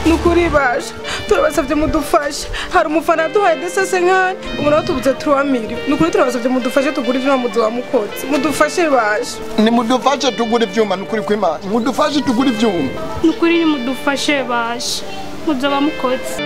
Nukuri basha turabasavye mudufashe hari umufana duhaye desese nkani umuntu tubuze 3 million nukuri turabasavye mudufashe tugura ivyuma muzoba mukoze mudufashe basha ni mudufashe tugura ivyuma nukuri kw'Imana mudufashe tugura ivyuma nukuri ni mudufashe basha muzoba mukoze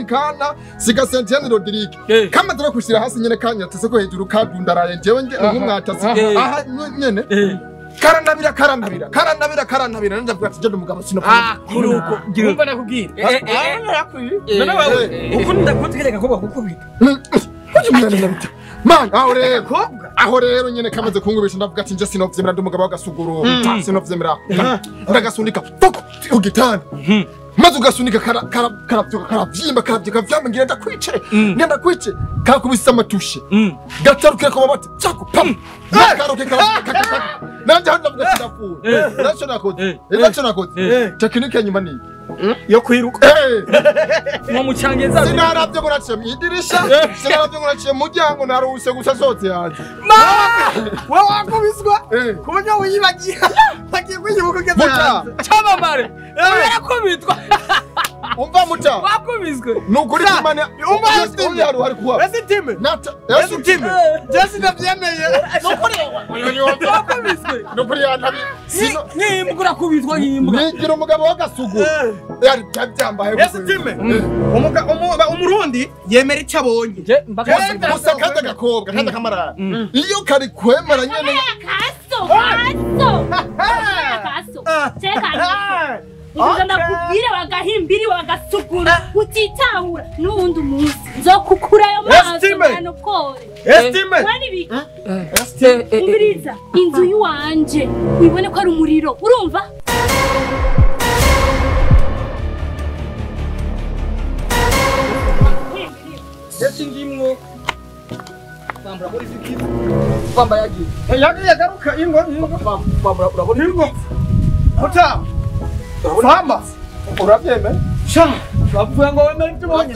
Kana siga Sentiane Rodrigue kama tara kushira hasi nyene kanya tese ko hejuru kadundaraye jewe nge umwatasi aha nyene karanabira karanabira karanabira karanabira ndavuga ati je ndumugabo sinopfa kuruko umva nakubwira none wewe ukunda kutegeka ko bakukubita man aho rero aho rero nyene kamaze kungubisha ndavuga ati nje sinovyemera ndumugabo wagasuguru sinovyemera ndagasunika foko ugitana maze ugasunika karavyuka karavyimba karavyuka vyamba ngenda kwice ngenda kwice kakubisa amatushe gatarukira ko mabati cyako pam garuke kara nanje hano ndavuga ati ndapfuye naco nakoze naco nakoze tekinike nyuma ni yo kwiruka mwo mucangeza sinaravye ngo naciye mwidirisha sinaravye ngo naciye muryango naruse gusa sotse yaje wewe wakubiswa kuburyo wiyibagira bagiye kwiyibuka ugeze hanze cyamamare yarakubitwa umva muta wakubiswe nukuri kumana umva uri hari kuwa ese time nata ese time jesi ndavyemeye nukuri wakubiswe nukuri yantabi n'imbwa urakubitwa nk'imbwa nigira umugabo w'agasugu yari byambaye ese time umurundi yemera icyo abonye gusa kandi agakobwa kandi akamarara iyo kari kwemera nyene kaso kaso kaso cheka ndakubwira wagahimbiri wagasugura utitahura n'uwundi umunsi nzokukurayo maso manokore Estime Umviriza inzu yuwanje wibone ko ari umuriro urumva Ese ndimwo bambura kuri ziki bamba yagiye yagiye garuka ingo bambura urabona ingo muta famba uravyemeye sha bavuga ngo wemere ibyo ubonye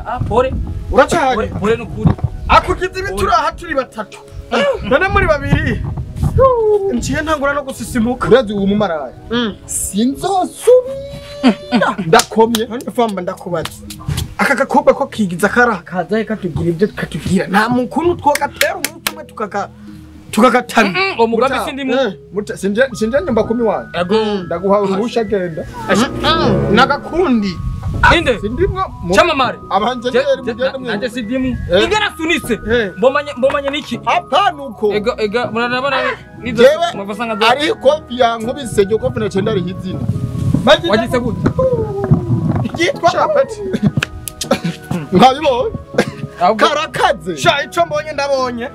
ah pore uracahari pore nukuri akugize ibitura aha turi batatu none muri babiri nciye ntangura no gusisimuka urazi uwo mumaraya sinzosubira ndakomye famba ndakubaza aka gakobwa ko kigiza karakaza katubwira ibyo katubwira nta mukuru twogatera umunsi umwe tukakatana umugambi sindimwe sinje nyumba kumi wanyu ndaguha uruhusha genda nagakundi inde sindimwo cyamamare abanjeneri mugende mwe nanje sindimwo ingera sunitse mbomanye niki apana uko ega ega murarabana nizo mavasanga ari kofi yankubise ryo kofi na cenda rihizina wagise gute yitwa chapati nkabibonye karakaze sha ico mbonye ndabonye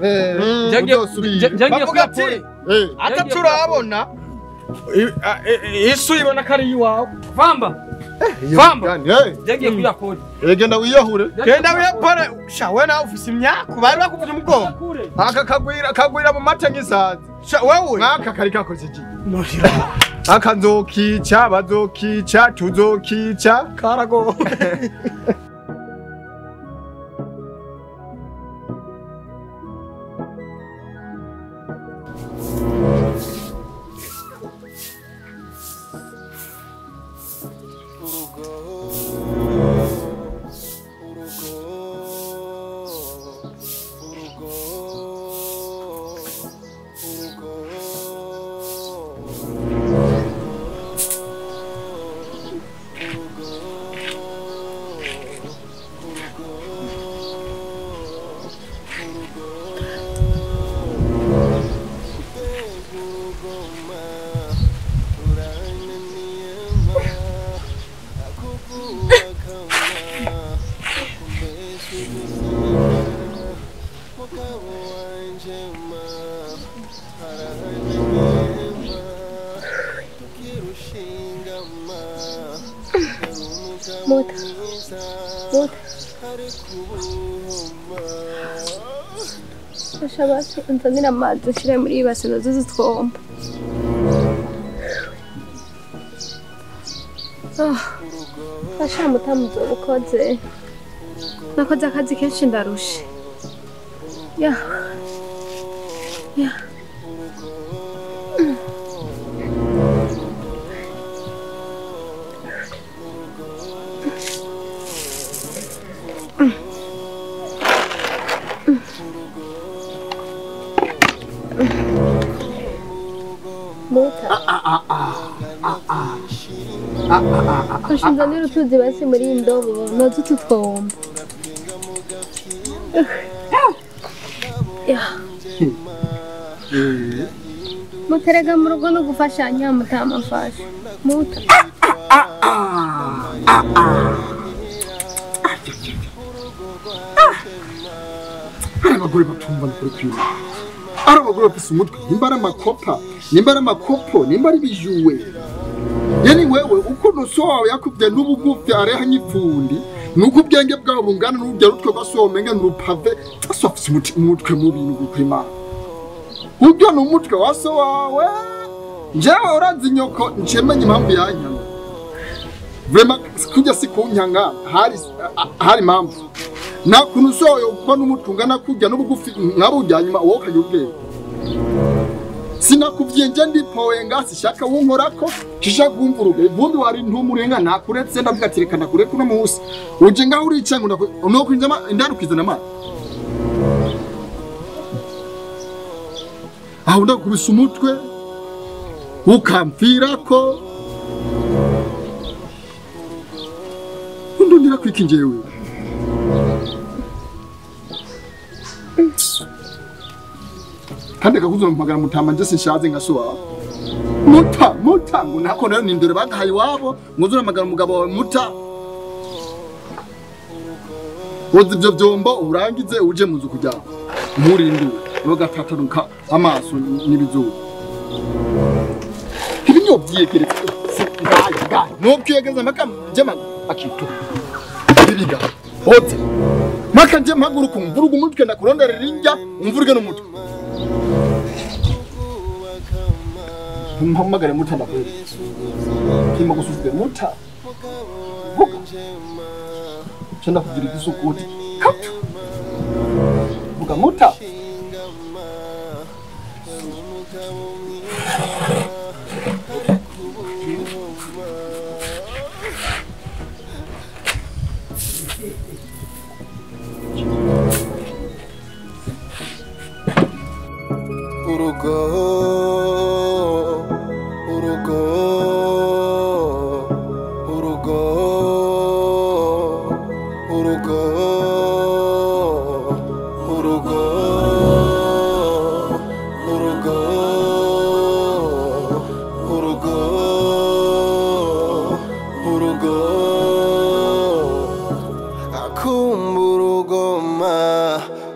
bavuga ati ata turabona isu ibona kari iwawe famba famba jagiye kuyakora genda wiyahure genda wiyapore sha we nawe ufise imyaka bari bakuvye umugongo aka kagwira kagwira mu mata nk'isazi sha wewe aka kari kakoze iki aka nzokica bazokica tuzokica karago Muta. Muta. Fasha basi unzanire amazi ushire muri iyi base nazo zitwomba. Fasha mutamu uzoba ukoze. Nakoze akazi kenshi ndarushe. Ya. Ya. Ushinzanira utuzi basi muri iyi ndobo noza utu twombo. Muterega mu rugo no gufashanya mutamafasha. Muta. Ari abagore batumva kuri kwiba. Ari abagore bafise umutwe nimba ari amakopa, nimba ari amakopo, nimba ari bijuwe. Yani wewe ukuntu so wawe yakuvye n'ubugufi areha nyipfundi nuko ubwenge bwawe bungana n'urya rutwe rwa so menga n'urupave so afise umutwe mubi n'ugukwima. Uryo ni umutwe wa so wawe. Njewe urazi nyoko ncemenye impamvu yanyanga. Vraiment kujya si kunyanga hari impamvu. Na kuntu so wawe kuba n'umutwe ungana kurya n'ubugufi nkaburya nyuma wowe ukagira ubwenge. Sinakuvye nje ndipowe ngasi shaka wunkorako shisha kumvuruge ivumbi wari ntumurenga nakuretse ndavuga ati reka ndakureka uno munsi uje ngaho urica ngo no kwinjama indarukizana amazi aho ndakubisa umutwe ukamvirako undundira kwiki njewe. Kandi kakuzo mpagara mutama nje sinshaze nka so wawe. Muta muta ngo nako nayo nindore bagahaye iwabo nguzura magara umugabo wawe muta. Woza ivyo vyombo urangize uje muzu kujya murindure bagatataruka amaso n'ibizuba. Ibinyo vyiyegeretse ngaye no kwiyegeza maka nje akitu. Ibiga hoze maka nje mpaguruka umvuruga umutwe ndakuronderera injya umvuruge n'umutwe. Mpamagare muta ndakwera. Kima gusuzwe muta. Vuga. Chenda kugira igisukuti. Kaptu. Vuga muta. Urugo urugo urugo urugo urugo urugo urugo urugo akumbura urugoma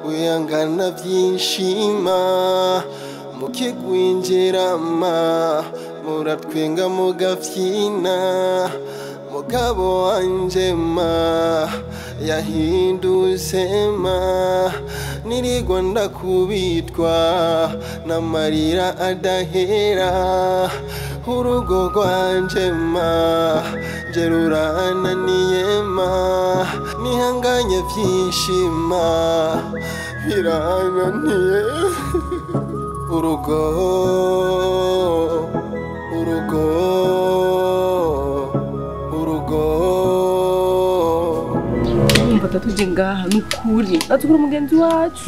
wihangana byinshima mukigwinjirama muratwenga mugafyina mugabo wanje ma yahindutse ma nirigwa ndakubitwa n'amarira adahera urugo rwanje ma nje rurananiye ma nihanganye byinshima birananiye. Urugo urugo urugo umva tuje ngaha nukuri atukura umugenzi wacu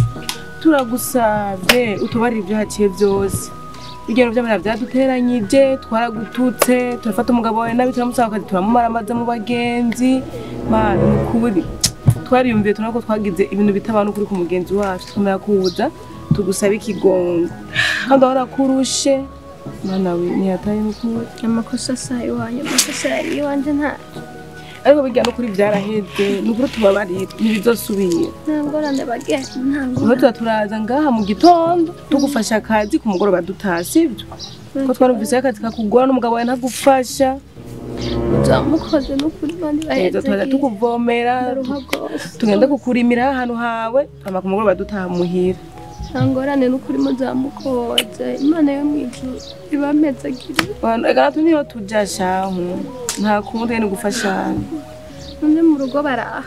turagusavye utubarira ibyo haciye byose bigero by'amara byaduteranyije twaragututse turafata umugabo wawe nabi turamusaba akazi turamumaramaza mu bagenzi mana nukuri twariyumviye tunako twagize ibintu bitabana ukuri ku mugenzi wacu twemera kuza tugusaba ikigongo kandi ahora kurushe mana we ntiyataye nukuri Amakosa sa iwanyu, amakosa yari iwanje ntaco. Ariko bijya no kuri byaraheze nukuri tubabarira ntibizosubira. Nta ngorane bagenzi, nta Niho ngorane. tuba turaza ngaha mu gitondo tugufasha akazi ku mugoroba dutaha sibyo ko twarumvise akazi kakugora n'umugabo wawe ntagufasha. Muzoba mukoze nukuri bandi Tuza turaza baheze. tukuvomera Ndaruha rwose. tugenda kukurimira ahantu hawe hama ku mugoroba dutaha muhira. Nta ngorane nukuri muzoba mukoze. Imana yo mw'ijuru ibamezagire. Ega natwe niyo tuja shahu nta kundi ni gufashanya. None mu rugo baraha.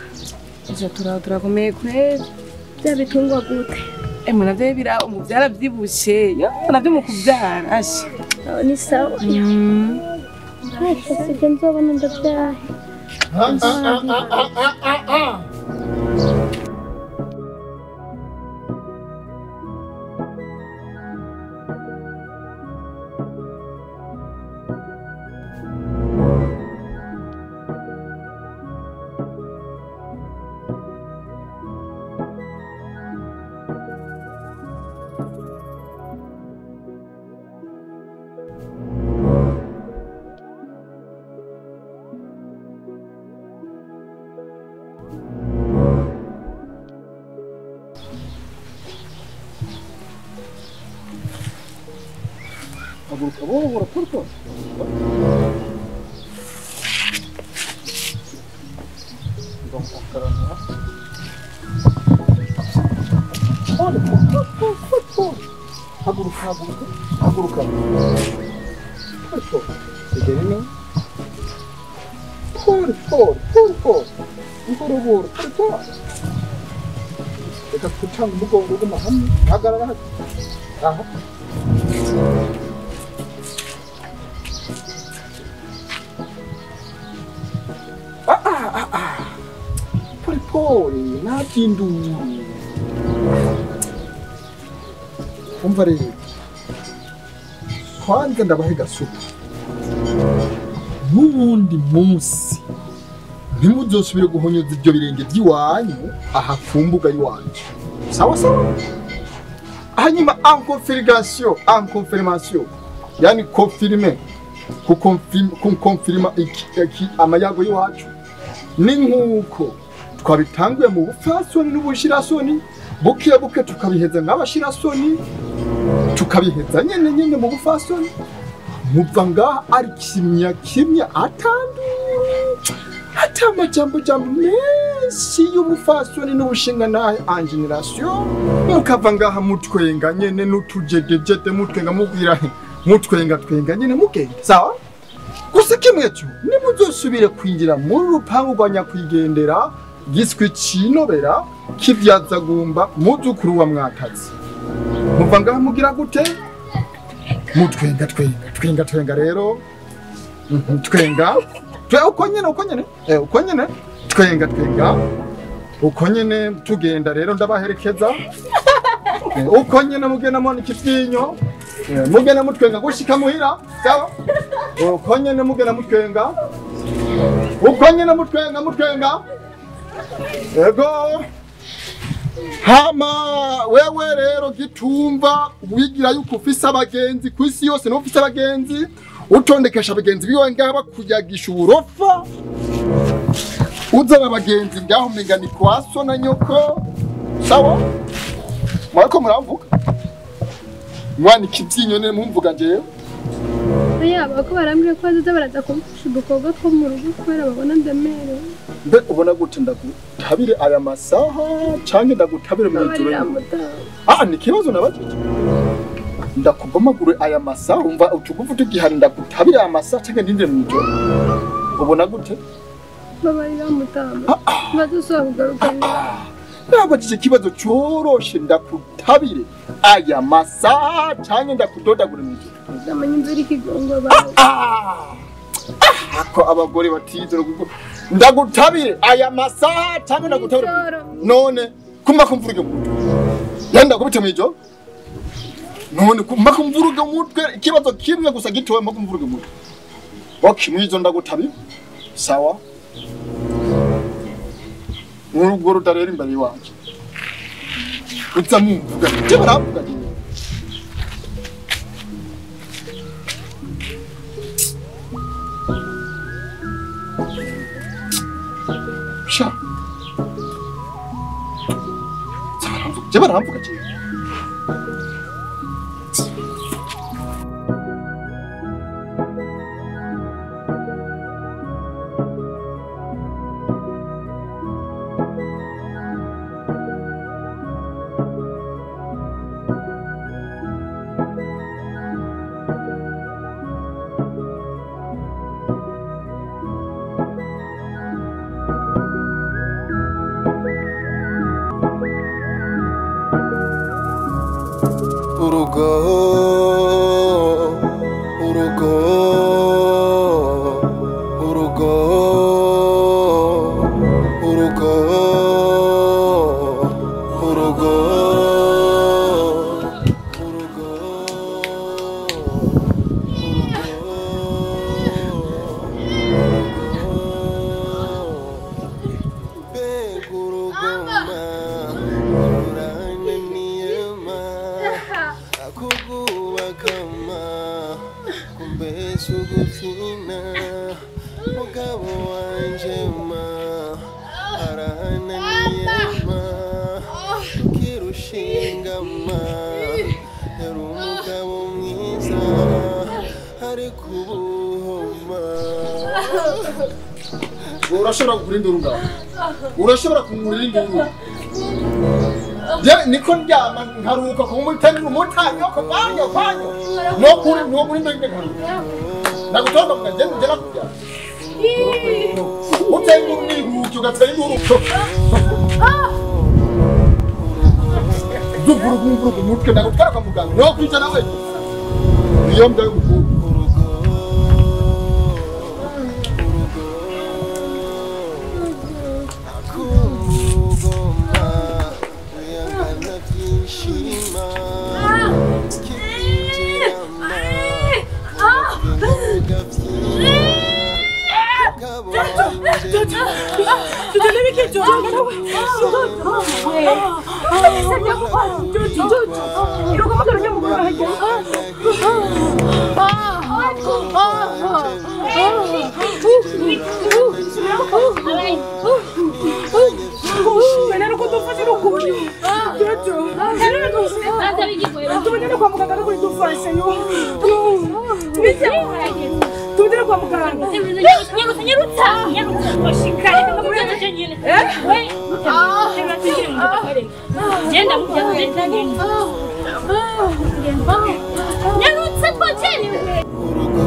Ese turakomeye kweli. Bya bitungwa gute? Emwe navyo bira umu byaravyibushe. Yo navyo mu kuvyara asha. Ni sawa. Asha sije nzobona ndavyaye. Haguruka buhoro buhoro. Haguruka haguruka haguruka. Segera ino. Pole pole pole pole. Buhoro buhoro pole pole. Reka gucanga umugongo uguma hamwe. Hagarara aha. Pole pole ntabyinduru. Umva rero kwanza ndabahe gasupu n'ubundi munsi ntimuzosubire guhonyoza ibyo birenge by'iwanyu aha ku mbuga y'iwanyu. Sawa sawa. Hanyuma en configuration, en confirmation, yani confirmer, kukonfirma iki amayago y'iwacu ni nkuko twabitanguye mu bupfasoni n'ubushirasoni buke buke tukabiheza nk'abashirasoni tukabiheza nyene nyene mu bupfasoni muva ngaha ari kimya kimya atandu atamajambo jambo menshi y'ubupfasoni n'ubushinga nahe en generation mukava ngaha mutwenga nyene n'utujedejede mutwenga mubwira mutwenga twenga nyene mugenda sawa. Gusa kimwe cyo nimuzosubire kwinjira muri rupangu rwa nyakwigendera giswi cinobera kivyazagumba muzukuru wa mwakazi muva ngaha mugira gute mutwenga twenga twenga twenga rero twenga twe uko nyene uko nyene uko nyene twenga twenga uko nyene tugenda rero ndabaherekeza uko nyene mugenda mubona ikivyinyo mugenda mutwenga gushika muhira sawa. Uko nyene mugenda mutwenga uko nyene mutwenga mutwenga ego. Hama wewe rero gitumva wigira yuko ufise abagenzi ku isi yose no ufise abagenzi utondekesha abagenzi biwe ngaha bakuyagisha uburofa uzana abagenzi ngaho umenga ni kwa so na nyoko sawa. Mwariko muramvuga mwana ikivyinyo ne mumvuga jewe. Oya bako barambwiye ko bazoza baraza kumfasha udukorwa two mu rugo kubera babona ndemerewe. Mbe ubona gute ndagutabire aya masaha canke ndagutabire mu ijoro? Ah ni kibazo nabajije. Ndakubomagure aya masaha umva utugufu tugihari ndagutabire aya masaha canke ndinde mu ijoro? Ubona gute? Babarira mutama. Bazosubira kugaruka. Nabajije ikibazo coroshe ndakutabire aya masaha canke ndakudodagure mu ijoro? Ndamenya imvura ikigongo bawe. Ako abagore batizera kuko ndagutabire aya masaha canke ndagutabire none kumba kumvuruge mutwe yenda kubite mwijo none kumba kumvuruge mutwe ikibazo kimwe gusa gitowe mba kumvuruge mutwe okay mwijo ndagutabire sawa. Urugo rutarera imbere iwanje uza mumvuga je baravuga je. Sha. Je baramvuga je. Urugo, urugo, urugo, urugo, urugo, urugo. Mbega urugoma rurananiyema akugubakama kumbese ugutsina mugabo wanje ma arananiyema tukirushingama yari umugabo mwiza ariko ubuhoma. Urashobora kugura induru ngaho, urashobora kugura induru. Je niko ndyama nkaruhuka kumutanyura umutanyoko banyo banyo no kuri no kuri ndo nkaruhuka ndagutonda mukagenda ugera kujya uteye induru nihuke ugatera induru dugurugurugu umutwe ndagutwara kwa muganga no kwicara we niyo mbwa y'umukuru. Akugoma uyangana byishima kikinjirama mugabyina mugabo wanje. Urugo,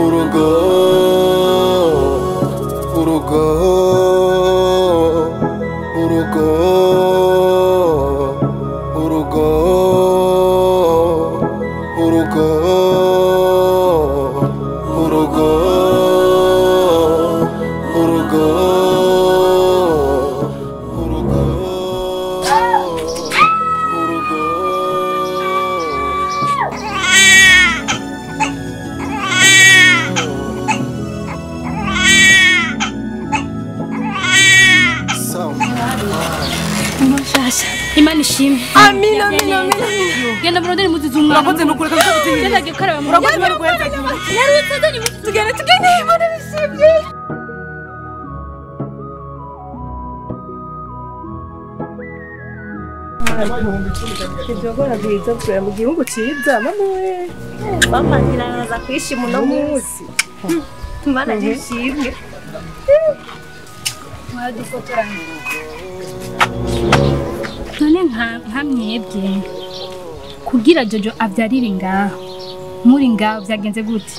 urugo, urugo, urugo, urugo, urugo, urugo, urugo, urugo, urugo. Imana ishimwe. Amina, amina, amina. Genda murondere impuzu z'umwana. Urakoze nukuri kabisa gutinya. Genda agiye gukaraba mu Urakoze bari guheza. Nyarutse zana impuzu. Tugende tugende Imana bishimye. Ibyogora bwiza bwa mu gihugu cyiza mama we. Mama ngira kwishima uno munsi. Imana ishimwe. Mwadufotoranye. None nka mwebwe kugira Jojo abyarire ngaho muri ngaho byagenze gute?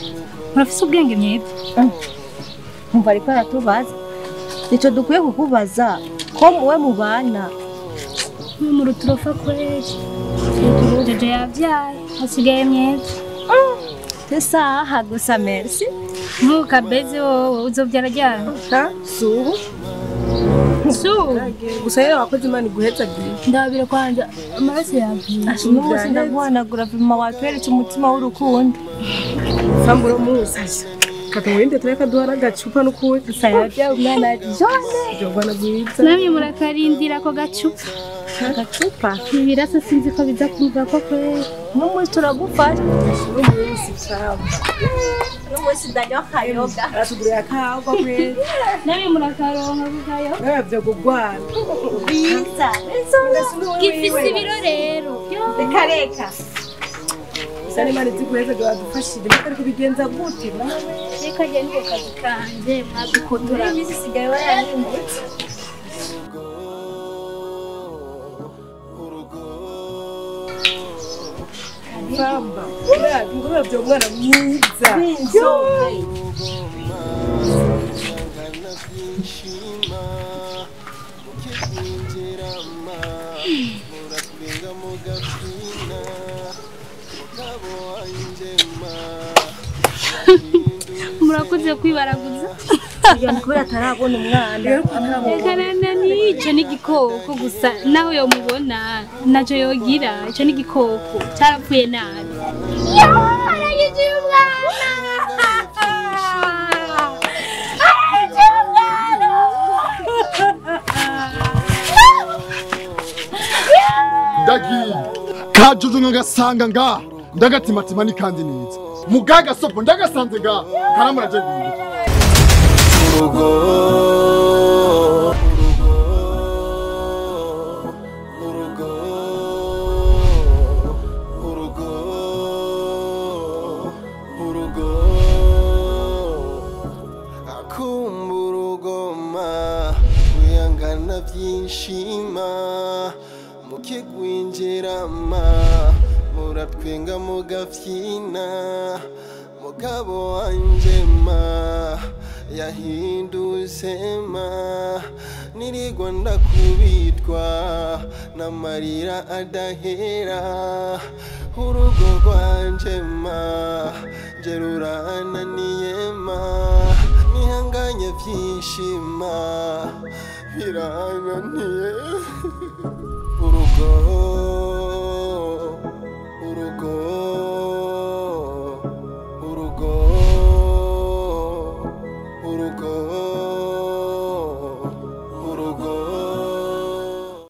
Murafise ubwenge mwebwe? Umva ariko aratubaza. Nico dukwiye kukubaza ko muwe mubana. Mu ruturofa kweli. Jojo yabyaye hasigaye mwebwe. Tesaha gusa merci. Ntukabeze wowe uzobyara ryari? Ha? Subu. Subu. Gusa rero wakoze Imana iguhezagiye. Ndabira kwanja amaraso yavuye. Uno munsi ndaguhanagura vima watweretse umutima w'urukundo. Fambura munsi. Katumurinde tureka duhara agacupa n'ukuri. Gusa yabyaye umwana jone. Jovana bwiza. Namwe murakarindira ako gacupa. Agacupa. Ibirasa sinzi ko biza kumva ko kweli. Uno munsi turagufasha. Uno munsi ciao. Uno munsi ndanywa akayoga. Aratugurira akagwa kweli. Namwe murakaronka kukayo. Nabyo kugwana. Biza. Gifise ibiro rero. Reka reka. Gusa n'Imana izi guheza badufashije ariko kubigenza gute nawe? Reka njye niko kazi kanje mwadukotora. Muri iyi minsi isigaye warahindutse. Bamba, ngoma byo mwana mwiza. Urakoze kwibaraguza. Kubera atarabona umwana. Reka nani ico ni igikoko gusa naho yomubona naco yogira ico ni igikoko carapfuye nabi. Arangije umwana. Arangije umwana. Ndagiye kajojo nkagasanga ngaha ndagatimatima nikandi neza mugaga sopo ndagasanze ngaha karamura je guhinduka. Urugo urugo urugo urugo akumba urugoma wihangana byinshima mukigwinjirama muratwenga mugafyina mugabo wanje ma yahindutse ma nirigwa ndakubitwa n'amarira adahera urugo rwanje ma nje rurananiye ma nihanganye byinshima birananiye urugo.